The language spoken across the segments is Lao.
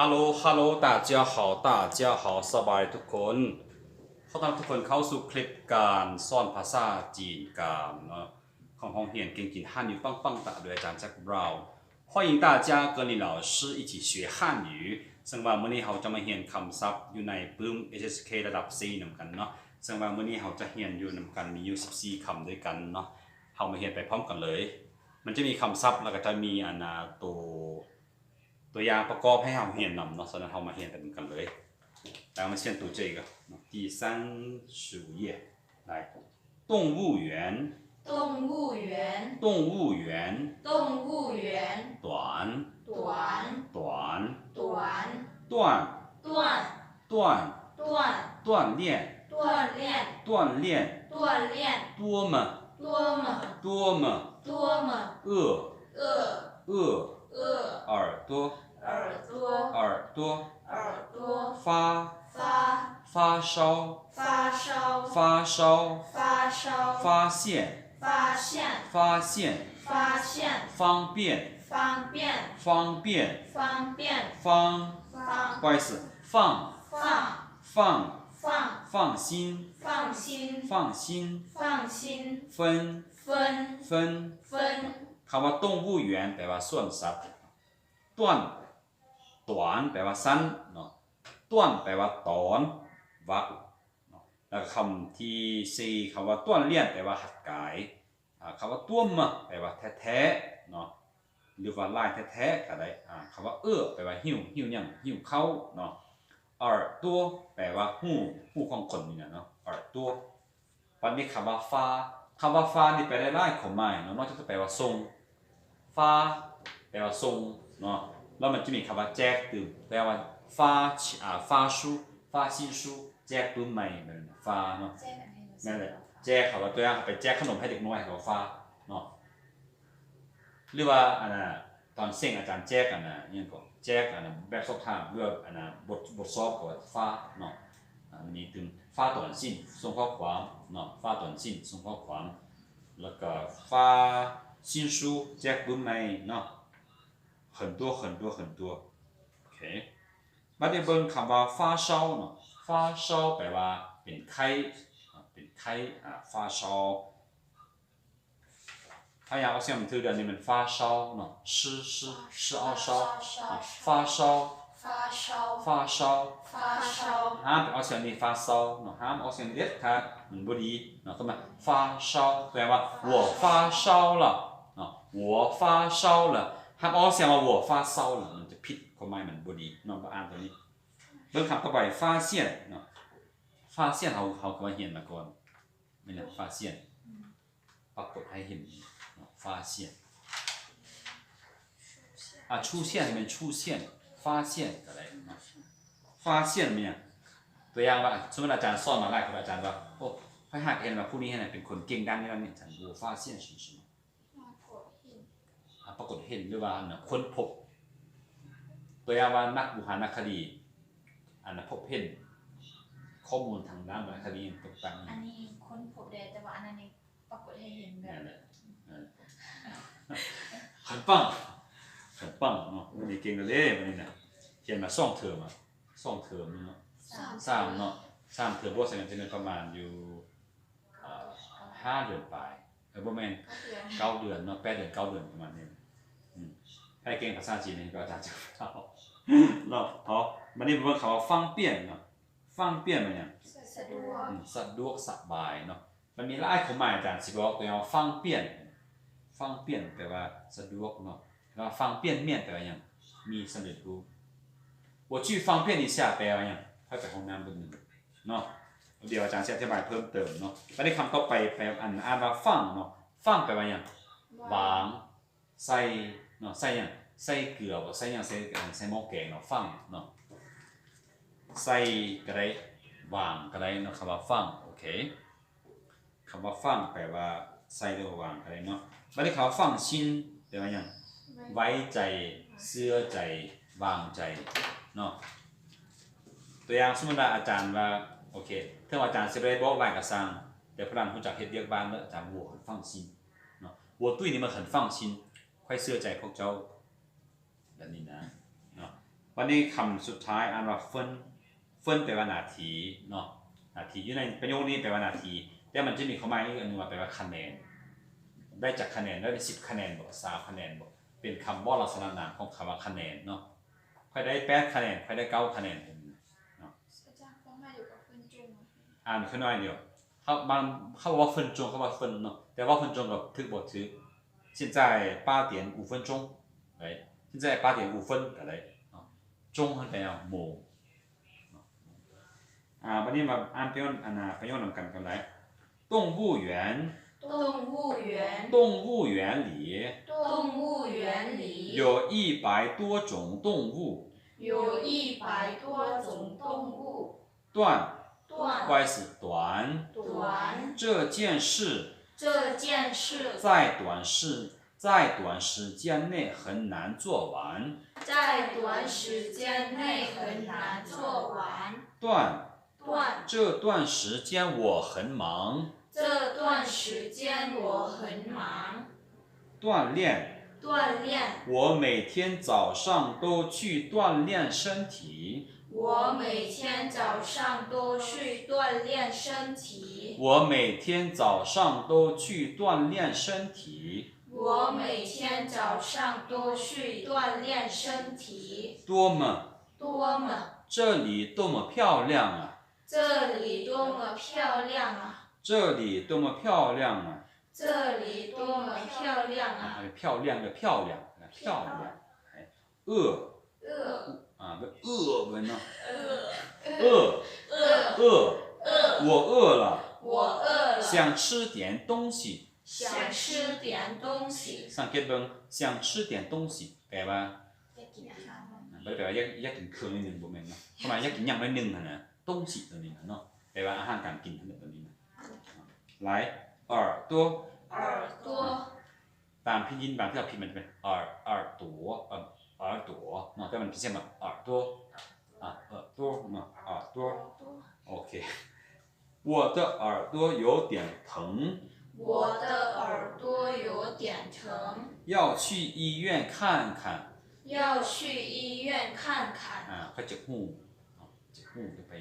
Hello Hello 大家好 大家好 ສະບາຍທຸກຄົນ ຂໍຕ້ອນຮັບທຸກຄົນເຂົ້າສູ່ຄລິບການສອນພາສາຈີນກາງເນາະ ຂອງໂຮງຮຽນເກັ່ງຈີນ 汉语棒棒哒 ໂດຍອາຈານ Jack Brown. 欢迎大家跟李老师一起学汉语 ເຊິ່ງວ່າມື້ນີ້ເຮົາຈະມາຮຽນຄຳສັບຢູ່ໃນປຶ້ມ ເອສເອັສເຄ ລະດັບສີ່ນຳກັນເນາະ ເຊິ່ງວ່າມື້ນີ້ເຮົາຈະຮຽນຢູ່ນຳກັນມີຢູ່ສິບສີ່ຄຳດ້ວຍກັນເນາະ ເຮົາມາຮຽນໄປພ້ອມກັນເລີຍ. ມັນຈະມີຄຳສັບ ແລ້ວກໍຈະມີອັນນາ ໂຕ ຕົວຢ່າງປະກອບໃຫ້ເຮົາຮຽນນຳເນາະ ສະນັ້ນເຮົາມາຮຽນໄປນຳກັນເລີຍ. 来，我们先读这个，第三十五页，来，动物园，动物园，动物园，动物园，短，短，短，短，断，断，断，锻炼，锻炼，锻炼，锻炼，多么，多么，多么，多么，饿，饿，饿， 耳朵，耳朵，耳朵，耳朵，发，发，发烧，发烧，发烧，发烧，发现，发现，发现，发现，方便，方便，方便，方便，方，方，不好意思，放，放，放，放，放心，放心，放心，放心，分，分，分，分。 ຄຳວ່າ 动物园 ແປວ່າສວນສັດ 短 短 ແປວ່າສັ້ນເນາະ 断 ແປວ່າຕອນ ວັກເນາະ ແລ້ວກໍຄຳທີສີ່ ຄຳວ່າ 锻炼 ແປວ່າຫັດກາຍ ອາ ຄຳວ່າ 多么 ແປວ່າແທ້ໆເນາະ ຫຼືວ່າຫຼາຍແທ້ໆກໍໄດ້ ອາ ຄຳວ່າ 饿 ແປວ່າຫິວ ຫິວຫຍັງ ຫິວເຂົ້າເນາະ 耳朵 ແປວ່າຫູ ຫູຂອງຄົນນີ້ນະເນາະ 耳朵 ບັດນີ້ຄຳວ່າ 发 ຄຳວ່າ 发 ນີ້ແປໄດ້ຫຼາຍຄວາມໝາຍເນາະ ນອກຈາກຈະແປວ່າສົ່ງ 发 ແປວ່າສົ່ງເນາະ ແລ້ວມັນຈະມີຄຳວ່າ ແຈກຕື່ມ ແປວ່າ 发 ອາ 发书 发新书 ແຈກປື້ມໃໝ່ ແມ່ນ 发 ເນາະ ແຈກອັນໃຫ້ ແມ່ນແຫຼະ ແຈກ ເຮົາວ່າຕົວຢ່າງ ເຮົາໄປແຈກຂະໜົມໃຫ້ເດັກນ້ອຍ ເຮົາກໍ 发 ເນາະ ຫຼືວ່າອັນນ່າ ຕອນເສັງອາຈານແຈກອັນນ່າ ອີ່ຫຍັງກໍ ແຈກອັນນ່າ ແບບສອບຖາມ ຫຼືວ່າອັນນ່າ ບົດ ບົດສອບກໍວ່າ 发 ເນາະ ອາ ມີຕື່ມ 发短信 ສົ່ງຂໍ້ຄວາມເນາະ 发短信 ສົ່ງຂໍ້ຄວາມ ແລ້ວກໍ 发新书 ແຈກປື້ມໃໝ່ເນາະ 很多很多很多 ໂອເຄ ບັດນີ້ເບິ່ງຄຳວ່າ 发烧 ເນາະ 发烧 ແປວ່າເປັນໄຂ້ ເປັນໄຂ້ ອາ 发烧 ພະຍາງອອກສຽງມັນຖືກ ດຽວນີ້ມັນ 发烧 ເນາະ 发烧 发烧 发烧 发烧 发烧 ຫ້າມໄປອອກສຽງນີ້ 发烧 ເນາະ ຫ້າມອອກສຽງນີ້ເດັດຂາດ ມັນບໍ່ດີເນາະ ຕ້ອງມາ 发烧 ແປວ່າ 我发烧了 ເນາະ 我发烧了 ຫ້າມອອກສຽງວ່າ 我发烧了 ມັນຈະຜິດ ຄວາມໝາຍມັນບໍ່ດີເນາະ ບໍ່ອ່ານຕົວນີ້. ເບິ່ງຄຳຕໍ່ໄປ 发现 ເນາະ 发现 ເຮົາ ເຮົາກໍວ່າຮຽນມາກ່ອນ ແມ່ນຫຍັງ 发现 ປາກົດໃຫ້ເຫັນເນາະ 发现 ອາ 出现 ແມ່ນ 出现 发现 ກໍໄດ້ເນາະ 发现 ແມ່ນຫຍັງ ຕົວຢ່າງວ່າ ສົມມຸດອາຈານສອນມາຫຼາຍຄົນ ອາຈານວ່າ ໂອ້ ຂ້ອຍຫາກເຫັນວ່າຜູ້ນີ້ຫັ້ນນະເປັນຄົນເກັ່ງດ້ານນີ້ດ້ານນີ້ ອາຈານ 我发现什么什么 ປາກົດເຫັນ ອາ ປາກົດເຫັນ ຫຼືວ່າອັນນ່າ ຄົ້ນພົບ ຕົວຢ່າງວ່ານັກບູຮານະຄະດີ ອັນນ່າ ພົບເຫັນຂໍ້ມູນທາງດ້ານວະນະຄະດີຕ່າງໆ ອັນນີ້ຄົ້ນພົບໄດ້ ແຕ່ວ່າອັນນັ້ນນີ້ປາກົດໃຫ້ເຫັນແບບ ນັ້ນແຫຼະ ເອີ 很棒 很棒 ເນາະ ມື້ນີ້ເກັ່ງແລ້ວເດ້ ມື້ນີ້ນະ ຮຽນມາສອງເທີມອະ ສອງເທີມເນາະ ສາມ ສາມເນາະ ສາມເທີມ ບວກໃສ່ກັນຈະແມ່ນປະມານຢູ່ ເອີ ຫ້າເດືອນປາຍ ເອີ ບໍ່ແມ່ນ ເກົ້າເດືອນ ເກົ້າເດືອນເນາະ ແປດເດືອນ ເກົ້າເດືອນ ປະມານນີ້ ອືມ ໃຜເກັ່ງພາສາຈີນນີ້ກໍອາຈານຈະເອົາເນາະ ເອົາ ບັດນີ້ເບິ່ງຄຳວ່າ 方便 ເນາະ 方便 ແມ່ນຫຍັງ ສະດວກ ອືມ ສະດວກສະບາຍເນາະ ມັນມີຫຼາຍຄວາມໝາຍ ອາຈານຊິບອກຕົວຢ່າງວ່າ 方便 方便 ແປວ່າສະດວກເນາະ ແລ້ວວ່າ 方便面 ແປວ່າຫຍັງ ມີສຳເລັດຮູບ 我去方便一下 ແປວ່າຫຍັງ ຂ້ອຍໄປຫ້ອງນ້ຳເບິ່ງໜຶ່ງເນາະ ດຽວອາຈານຊິອະທິບາຍເພີ່ມເຕີມເນາະ ບັດນີ້ຄຳຕໍ່ໄປ ແປ ອັນ ອ່ານວ່າ 放 ເນາະ 放 ແປວ່າຫຍັງ ວາງ ໃສ່ເນາະ ໃສ່ຫຍັງ ໃສ່ເກືອ ໃສ່ຫຍັງ ໃສ່ ໃສ່ໝໍ້ແກງເນາະ 放 ເນາະ ໃສ່ກໍໄດ້ ວາງກໍໄດ້ເນາະ ຄຳວ່າ 放 ໂອເຄ ຄຳວ່າ 放 ແປວ່າໃສ່ ຫຼືວ່າວາງກໍໄດ້ເນາະ ບັດນີ້ຄຳວ່າ 放心 ແປວ່າຫຍັງ ໄວ້ໃຈ ເຊື່ອໃຈ ວາງໃຈເນາະ ຕົວຢ່າງ ສົມມຸດວ່າອາຈານວ່າ ໂອເຄ ເຖິງວ່າອາຈານຊິບໍ່ໄດ້ບອກຫຼາຍກໍຊ່າງ ແຕ່ພວກຫຼານຮູ້ຈັກເຮັດວຽກບ້ານເນາະ ອາຈານ 我很放心 ເນາະ 我对你们很放心 ຂ້ອຍເຊື່ອໃຈພວກເຈົ້າ ແບບນີ້ນະເນາະ 我ບັດນີ້ຄຳສຸດທ້າຍອ່ານວ່າເຟິນ ເຟິນແປວ່າໜ້າທີ່ເນາະ ໜ້າທີ່ ຢູ່ໃນປະໂຫຍກນີ້ແປວ່າໜ້າທີ່ ແຕ່ມັນຈະມີຄວາມໝາຍອີກອັນໜຶ່ງວ່າແປວ່າຄະແນນ ໄດ້ຈັກຄະແນນ ໄດ້ເປັນສິບຄະແນນບໍ ຊາວຄະແນນບໍ ເປັນຄຳເວົ້າລັກສະນະນາມຂອງຄຳວ່າຄະແນນເນາະ ຂ້ອຍໄດ້ແປດຄະແນນ ຂ້ອຍໄດ້ເກົ້າຄະແນນ ເປັນເນາະ ອາຈານ ຄວາມໝາຍດຽວກັບເຟິນຈົງ ອ່ານຄືໜ້ອຍດຽວ ເຮົາບາງ ເຮົາເວົ້າເຟິນຈົງ ເຂົາເວົ້າເຟິນເນາະ ແຕ່ເວົ້າເຟິນຈົງກໍຖືກບໍ່ຖືກ 现在八点五分钟 ໄດ້ 现在八点五分 ກໍໄດ້ເນາະ ຈົງຫັ້ນແປວ່າໂມງເນາະ ອ່າ ບັດນີ້ມາອ່ານປະໂຫຍກ ອັນນ່າ ປະໂຫຍກນຳກັນກໍໄດ້ 动物园动物园动物园里动物园里有一百多种动物有一百多种动物 短短短 短这件事这件事在短时在短时间内很难做完在短时间内很难做完短短这段时间我很忙这段时间我很忙锻炼锻炼我每天早上都去锻炼身体我每天早上都去锻炼身体我每天早上都去锻炼身体我每天早上都去锻炼身体多么多么这里多么漂亮啊这里多么漂亮啊这里多么漂亮啊这里多么漂亮啊漂亮的漂亮漂亮饿饿啊 เนาะ 饿饿饿饿我饿了我饿了想吃点东西想吃点东西สังเกตเบิ่ง 想吃点东西 ແປວ່າ อยากกินอาหาร ບໍ່ໄດ້ແປວ່າຢາກ ຢາກກິນເຄື່ອງໜ້ອຍໜຶ່ງ ບໍ່ແມ່ນເນາະ ຄວາມໝາຍຢາກກິນຫຍັງໜ້ອຍໜຶ່ງຫັ້ນນະ 东西ຕົວນີ້ນະເນາະ ແປວ່າອາຫານການກິນຫັ້ນແຫຼະຕົວນີ້ນະ ຫຼາຍ 耳朵ຕາມພິນຍິນບາງທີ່ເຮົາພິມມັນຈະເປັນ 耳耳朵 ເອີ 耳朵 ເນາະ ແຕ່ມັນພິມແບບ 耳朵 ອ່າ 耳朵 ເນາະ 耳朵 ໂອເຄ 我的耳朵有点疼我的耳朵有点疼要去医院看看要去医院看看 ອ່າ ຂ້ອຍເຈັບຫູ ເຈັບຫູ ຈະໄປ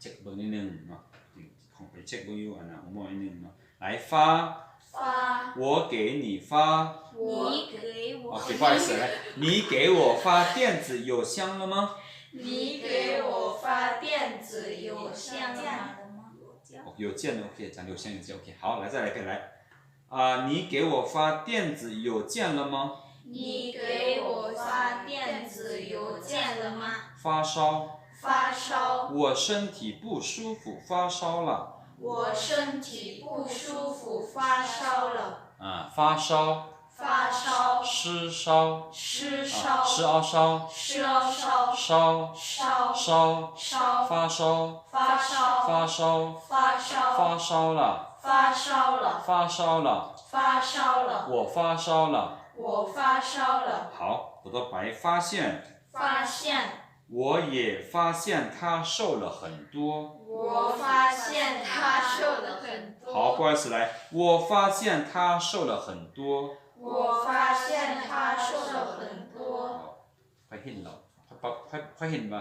ເຊັກເບິ່ງນິດໜຶ່ງເນາະ ຂອງໄປເຊັກເບິ່ງຢູ່ອັນນ່າໂຮງໝໍນິດໜຶ່ງເນາະ ຫຼາຍ 发发我给你发你给我 โอเค 不好意思 来 你给我发电子邮箱了吗你给我发电子邮箱了吗邮件 โอเค อาจารย์ 邮箱 邮件 โอเค 好 来 再来一遍 来 啊，你给我发电子邮件了吗？你给我发电子邮件了吗？发烧。发烧。我身体不舒服，发烧了。我身体不舒服，发烧了。啊，发烧。发烧。湿烧。湿烧。啊，湿烧烧。湿烧烧。烧。烧。烧。发烧。发烧。发烧。发烧。发烧了。 发烧了。发烧了。发烧了。我发烧了。我发烧了。好，ตัวต่อไป 发现。发现。我也发现他瘦了很多。我发现他瘦了很多。好，过来一次来，我发现他瘦了很多。我发现他瘦了很多。好， ຂ້ອຍເຫັນລາວ ຂ້ອຍ ຂ້ອຍ ຂ້ອຍເຫັນວ່າ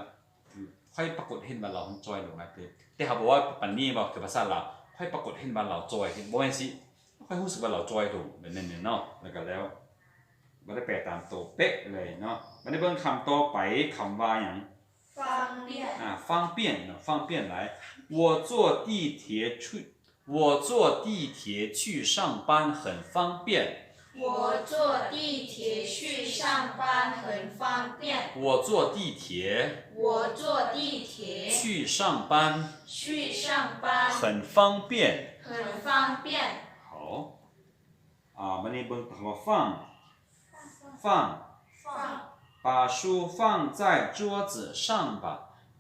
ຂ້ອຍປາກົດເຫັນວ່າລາວຈ່ອຍລົງຫຼາຍເຕີບ ແຕ່ເຮົາບອກວ່າປານນີ້ບໍ່ ຄືພາສາລາວ ຂ້ອຍປາກົດເຫັນວ່າລາວຈ່ອຍ ບໍ່ແມ່ນຊິ ຂ້ອຍຮູ້ສຶກວ່າລາວຈ່ອຍລົງ ແບບນັ້ນແຫຼະເນາະ ແລ້ວກໍແລ້ວ ບໍ່ໄດ້ແປຕາມໂຕເປະເລີຍເນາະ ບັດນີ້ເບິ່ງຄຳຕໍ່ໄປ ຄຳວ່າຫຍັງ? 方便。ອ່າ 方便ເນາະ 方便 ຫຼາຍ 我坐地铁去 我坐地铁去上班很方便。我坐地铁去上班很方便。我坐地铁。我坐地铁。去上班。去上班。很方便。很方便。好。 ອ່າ ບັດນີ້ເບິ່ງຄຳວ່າ 放 放 放。把书放在桌子上吧。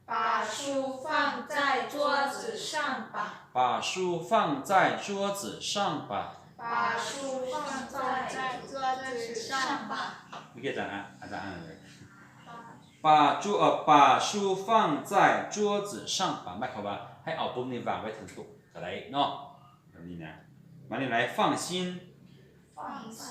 把书放在桌子上吧。把书放在桌子上吧。把书放在桌子上吧。ໂອເຄ ອາຈານ ອາຈານອ່ານເລີຍ 把桌 ເອີ 把书放在桌子上吧 ໝາຍຄວາມວ່າ ໃຫ້ເອົາປຶ້ມນີ້ວາງໄວ້ເທິງໂຕະກໍໄດ້ເນາະ ແບບນີ້ນະ ມານີ້ໄດ້ 放心 放心。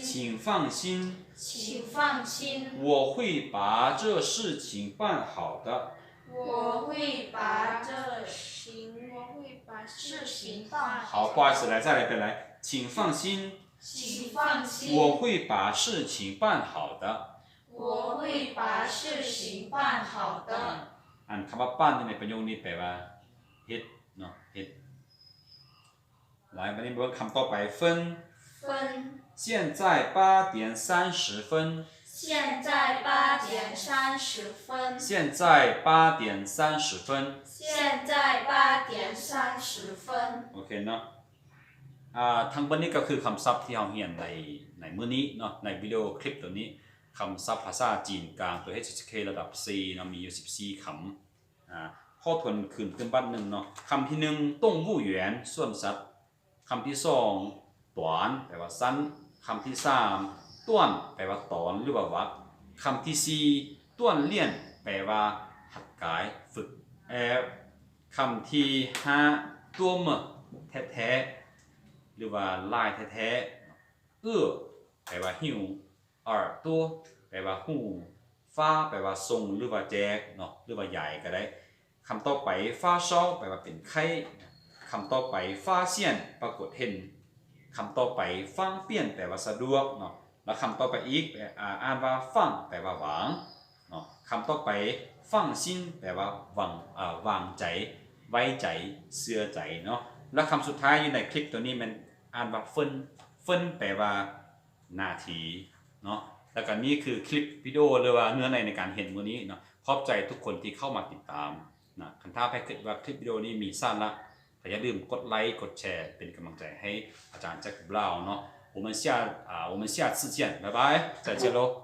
请放心。请放心，我会把这事情办好的。我会把这事情，我会把事情办好。好，不好意思，来，再来一遍，来，请放心，请放心，我会把事情办好的。我会把事情办好的。ອາ ອັນຄຳວ່າ 办 ໃນປະໂຫຍກນີ້ແປວ່າ ເຮັດເນາະ ເຮັດ. ຫຼາຍ ບັດນີ້ເບິ່ງຄຳຕໍ່ໄປ 分 分 现在八点三十分。现在八点三十分。现在八点三十分。现在八点三十分。 ໂອເຄເນາະ ອາ ທັງເບິດນີ້ກໍຄືຄຳສັບທີ່ເຮົາຮຽນໃນ ໃນມື້ນີ້ເນາະ ໃນວິດີໂອຄລິບໂຕນີ້ ຄຳສັບພາສາຈີນກາງ ໂຕ ເອັດເອັສ ເອັສ ເຄ ລະດັບ ສີ່ ເນາະ ມີຢູ່ສິບສີ່ຄຳ. ອາ ຂໍທວນຄືນຕື່ມບັດໜຶ່ງເນາະ ຄຳທີໜຶ່ງ 动物园 ສວນສັດ. ຄຳທີສອງ 短 ແປວ່າສັ້ນ. ຄຳທີສາມ 短 ແປວ່າຕອນ ຫຼືວ່າວັກ. ຄຳທີສີ່ 锻炼 ແປວ່າຫັດກາຍ ຝຶກ. ແອ ຄຳທີຫ້າ 多么 ແທ້ໆ ຫຼືວ່າຫຼາຍແທ້ໆ. 饿 ແປວ່າຫິວ. 耳朵 ແປວ່າຫູ. 发 ແປວ່າສົ່ງ ຫຼືວ່າແຈກເນາະ ຫຼືວ່າຢາຍກໍໄດ້. ຄຳຕໍ່ໄປ 发烧 ແປວ່າເປັນໄຂ້. ຄຳຕໍ່ໄປ 发现 ປາກົດເຫັນ. ຄຳຕໍ່ໄປ 方便 ແປວ່າສະດວກເນາະ ແລະ ຄຳຕໍ່ໄປອີກ ອາ ອ່ານວ່າ 放 ແປວ່າວາງເນາະ. ຄຳຕໍ່ໄປ 放心 ແປວ່າວາງ ອາ ວາງໃຈ ໄວ້ໃຈ ເຊື່ອໃຈເນາະ. ແລະ ຄຳສຸດທ້າຍຢູ່ໃນຄລິບໂຕນີ້ແມ່ນອ່ານວ່າ 分 分 ແປວ່າ ນາທີເນາະ. ແລ້ວກໍນີ້ຄືຄລິບວິດີໂອ ຫຼືວ່າເນື້ອໃນໃນການຮຽນມື້ນີ້ເນາະ. ຂອບໃຈທຸກຄົນທີ່ເຂົ້າມາຕິດຕາມນະ. ຄັນຖ້າໃຜຄິດວ່າຄລິບວິດີໂອນີ້ມີສາລະ ກໍຢ່າລືມກົດໄລ ກົດແຊ ເປັນກຳລັງໃຈໃຫ້ອາຈານແຈັກບຣາວເນາະ. 我们下 啊，我们下次见，拜拜，再见喽。